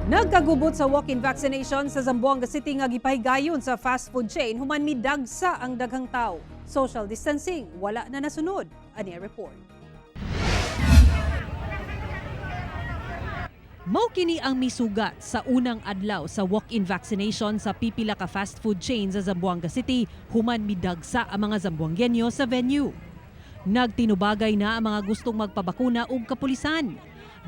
Nagkagubot sa walk-in vaccination sa Zamboanga City nga gipahigayon sa fast food chain human midagsa ang daghang tao. Social distancing wala na nasunod. Ani ang report. Mao kini ang misugat sa unang adlaw sa walk-in vaccination sa pipila ka fast food chain sa Zamboanga City human midagsa ang mga Zamboangueño sa venue. Nagtinubagay na ang mga gustong magpabakuna ug kapulisan.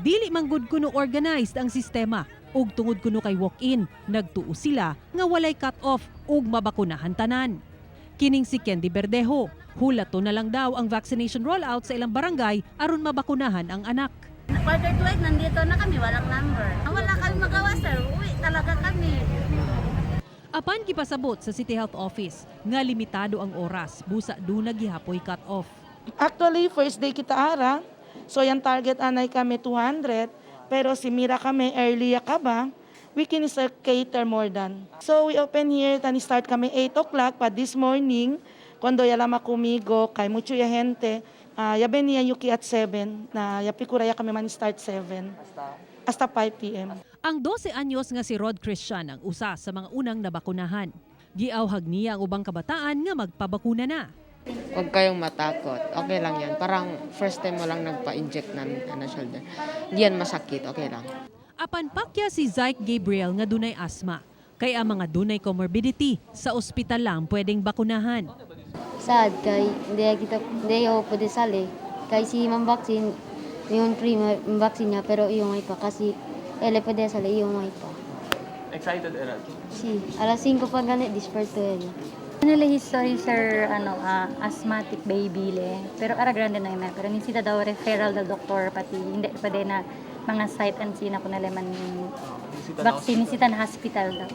Dili man gud kuno organized ang sistema ug tungod kuno kay walk-in, nagtuo sila nga walay cut-off ug mabakunahan tanan. Kining si Candy Berdejo, hulato na lang daw ang vaccination rollout sa ilang barangay aron mabakunahan ang anak. 7:45, nandito na kami, walang number. Wala kami magawa, sir. Uwi talaga kami. Apan gipasabot sa City Health Office nga limitado ang oras busa duna gihapoy cut-off. Actually, first day kita ara. So, yung target anay kami 200. Pero si mira kami early ya ka ba, we can still cater more than. So, we open here, tani start kami 8 o'clock pa this morning. Cuando ya lama kumigo, kay mucho ya gente, ya venía yuki at 7, na ya pikura ya kami man start 7. Hasta 5 p.m. Ang 12 anyos nga si Rod Christian ang usa sa mga unang nabakunahan. Giawhag niya ang ubang kabataan nga magpabakuna na. Huwag kayong matakot. Okay lang yan. Parang first time mo lang nagpa-inject ng ano, shoulder. Hindi yan masakit. Okay lang. Apan pakya si Zyke Gabriel nga dunay asma. Kay ang mga dunay comorbidity sa ospital lang pwedeng bakunahan. Sad kay hindi kita hindi ako pwede sali. Kay si Ma'am Vaccine, yung free vaccine niya pero yung ay pa kasi ele pwede sali yung ay pa. Excited, Erad? Si alas 5 pa gani disperse to ele. Nila history sir ano asthmatic baby le pero ara grande na yun pero nisita daw referral del doktor pati hindi pwede na mga site and scene ako nila man vaccine nisita na hospital daw.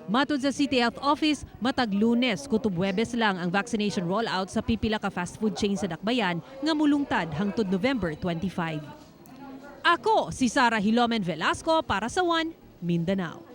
Matod sa City Health Office, matag Lunes kutob Huwebes lang ang vaccination rollout sa pipila ka fast food chain sa Dakbayan nga mulungtad hangtod November 25. Ako si Sara Hilomen Velasco para sa One Mindanao.